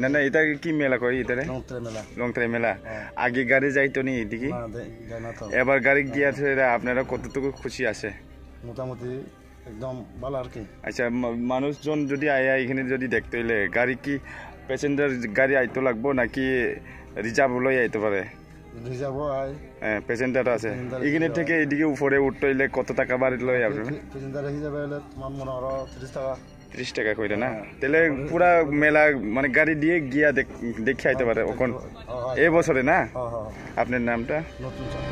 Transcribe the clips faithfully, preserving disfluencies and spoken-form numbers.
না, না, এটা কি মেলা কয় এটা রে? লংত্রে মেলা। লংত্রে মেলা। হ্যাঁ। আগে গাড়ি যাইতো নি এদিকে? না, দে-, যায় না তো। এবার গাড়ি গিয়া তো এরা আপনারা কতটুকু খুশি আছে? মোটামুটি একদম ভালো আর কি। আচ্ছা, মা-, মানুষজন যদি আয়া এখানে যদি দেখতে হইলে গাড়ি কি প্যাসেঞ্জার গাড়ি আইতো লাগবো নাকি রিজার্ভ লই আইতে পারে? রিজার্ভও আয়। হ্যাঁ, প্যাসেঞ্জার আছে। প্যাসেঞ্জার এখানে হিসাবে। থেকে এদিকে উপরে উঠতে হইলে কত টাকা বাড়ি লই আপনারা? প্যাসেঞ্জার হিসাবে হলে তোমার মনে করো তিরিশ টাকা। তিরিশ টাকা কইরা না? হ্যাঁ। তাহলে পুরা মেলা মানে গাড়ি দিয়ে গিয়া দেখ-, দেখে আইতে পারে ওখান। হ্যাঁ, হ্যাঁ। এই বছরে না? হ্যাঁ, হ্যাঁ, হ্যাঁ। আপনার নামটা? নতুন চর।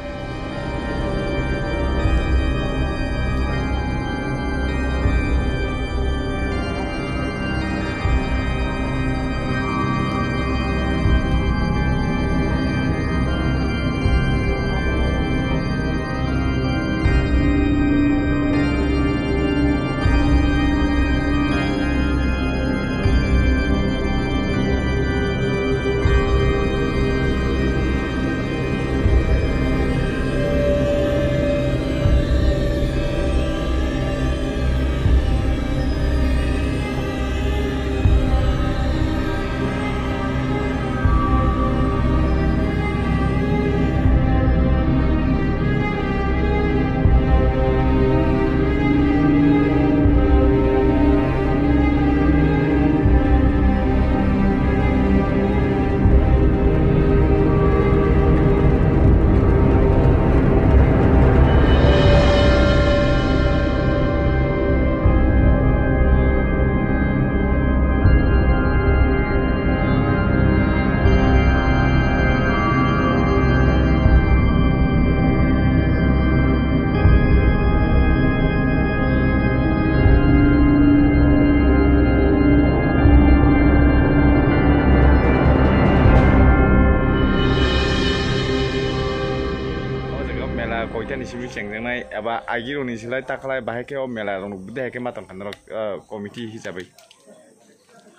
O jaga mela koitani simi chengjaknai eba agirokni silai takhalai bahai khe o mela rok nukbwdai hai khe ma tongkha norok, ah, committee hisabai.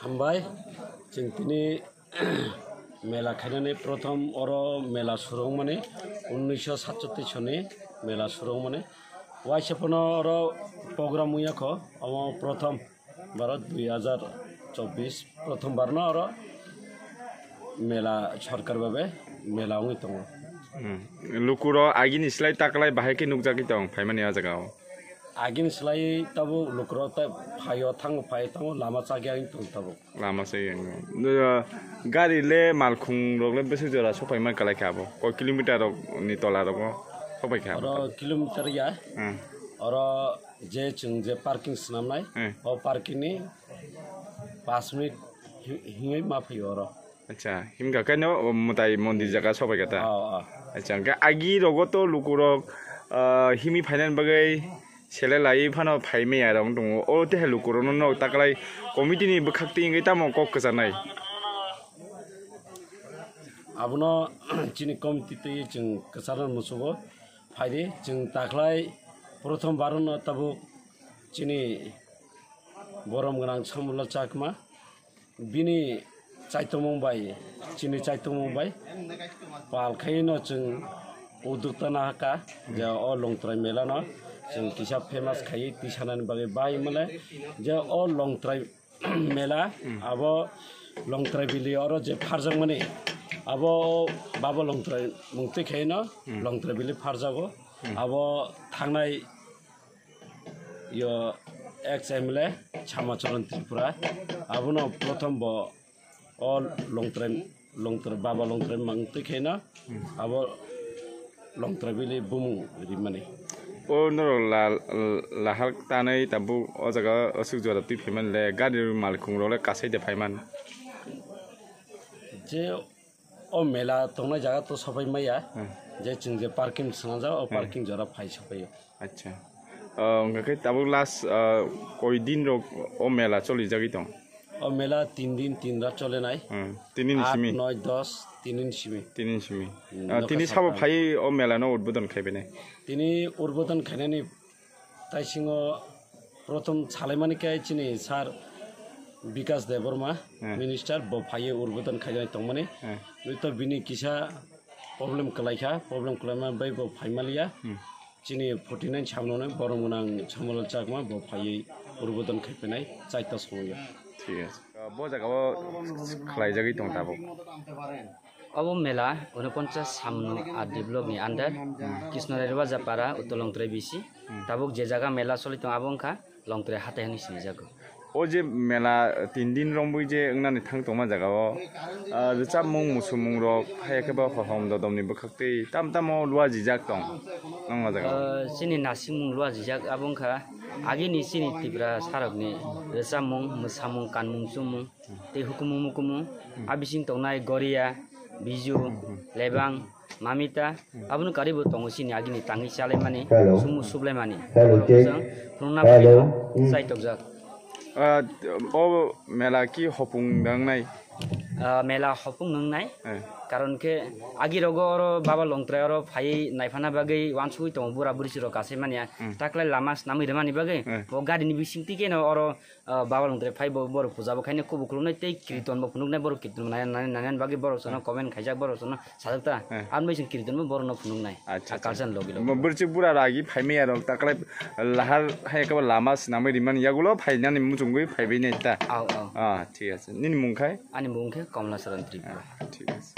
Hambai, chwng tini mela khainani prothom oro mela surungmani unnisho satchottish soni mela surungmani. Waisa phano oro program wngya kho, omo prothom baro dui hazar chobbish, prothom barno oro mela sorkar babe mela wngwi tongo. Hmm. Lukurok agini slai taklai bahai khe nukjagwi tong phaimani o jaga o. Agini slai tabuk lukurok ta phaio thango, phaio thango, lama chagya wng tong tabuk. Lama se yang. Gari le malkhung rok le bwswk jora sopai man kalai kha abo. Koi kilometer rok ni tola rogo sopai kha abo. Oro kilometer ya. Hmm. Oro je chwng je parking swnamnai, hmm, o parking ni pash minute hi-, hingwi ma phaio oro. Acha, himkha khe no mwtai mondir jaga sopai kha ta. Oh, oh. Acha, hingkhe agi rogo to lukurok, ah, himi phainani bagwi Sele laiwi phano phai maya rok wng tongo. O teha lukurokno nok taklai committee ni bwkhak twi wngwi tamo kok kwcharnai? Abono chini committee twi chwng kwcharna muchungo. Phaidi chwng taklai prothom barono tabuk chini borom gwnang Samulal Chakma. Bini chaitokmung bai, chini chaitokmung bai pal khaino chwng uddokta nahakha je o Longtrai mela no chwng kisa famous khaiwi tisanani bagwi bai male je o Longtrai mela abo Longtrai bili oro je pharjakmani abo babo Longtrai mungtwi khaino Longtrai bili pharjago abo thangnai yo ex M L A Chamacharan Tripura, abono prothom bo o Longtrai, Longtrai, Baba Longtrai mangtwi khaina abo Longtrai bili bumung rimani. O norok la-, lahar tanwi tabuk o jaga aswk jora twi phaimani le gari malkhung rok le kasai de phaiman. Je O mela tongnai jaga to sopai maya, hmm, je chwng je parking swnamjak, o, hmm, parking jora phai sopai o. Acha. O, hwnkha khe tabuk last, ah, koi din rok o mela choli jagwi tong? O mela tin din tin rat chole nai. Hmm. Tini ni simi? Aat, noi, dos, tini ni simi. Tini ni simi. Hmm, ah, nokha tini sabo sapra phai o mela no udbodon khai bene? Tini udbodon khainani Taisingo prothom salaimani khe chini sir Bikas Debbarma, hmm, minister, bo phaiwi udbodon khainai tongmani. Hmm. Nui to bini kisa problem kwlaikha, problem kwlaima bai bo phaimaliya. Hmm. Chini forty nine samnoni borom gwnang Samulal Chakma bo phaiwi udbodon khaiphainai chaita somoyo. Thik ase. Bo jaga o khlaijagwi tong tabuk. Obo mela unoponchas Samno R D block ni under, Kisnorai Rwajapara, Uttor Longtrai B C. Tabuk je jaga mela soli tong abo wngkha Longtrai hatai hwnwi sinijago. O je mela tin din rombwi je wngnani thang tongma jaga o, ah, rwchapmung, musumung rok, hai khe bo hohom dodom ni bwkhak twi tam tamo luajijak tong nang o jaga o. Ah, chini nasikmung luajijak abo wngkha agini chini Tripura sarokni rwchapmung, mwsamung, kanmung chumung, tei hukumu mukumu, a bising tongnai Goria, Biju, Lebang, Mamita, abono karibo tongo chini agini tangwi chalaimani, Hello. Sumu sublaimani. Hello, Abono check. Bwsang phunukna Hello. Phaio, Mm. Chaitokjak. Ah, o mela ki hopung dangnai? Ah, mela hopung nungnai. Eh. Karon khe agi rogo oro Baba Longtrai oro phaiwi naiphana bagwi wansugwi tongo bura buri sirok kasai mania. Mm. Taklai lama snamwi rwmani bagwi Eh. bo gari ni bising twi khe no oro ah, Baba Longtrai phai bo borok puja bo khaina kubu khulumnai tei kirton bo phunuknai borok kirton bo nai nai nai bagwi borok sono comment khaijak borok sono sajak ta. Eh. Ang bai sing kirton bo borok no phunuknai. Acha, ah, acha. Culture logi logi. Mo bwrwchwk bura ragi phaimaya rok taklai lahar hai khe lama swnamwi rimani yagulo phainani muchungwi phaibai nai ta. Au, au. Ah, thik ase. Nini mung khai? Ani mung khe Komla Saran Tripura. Ah, thik ase.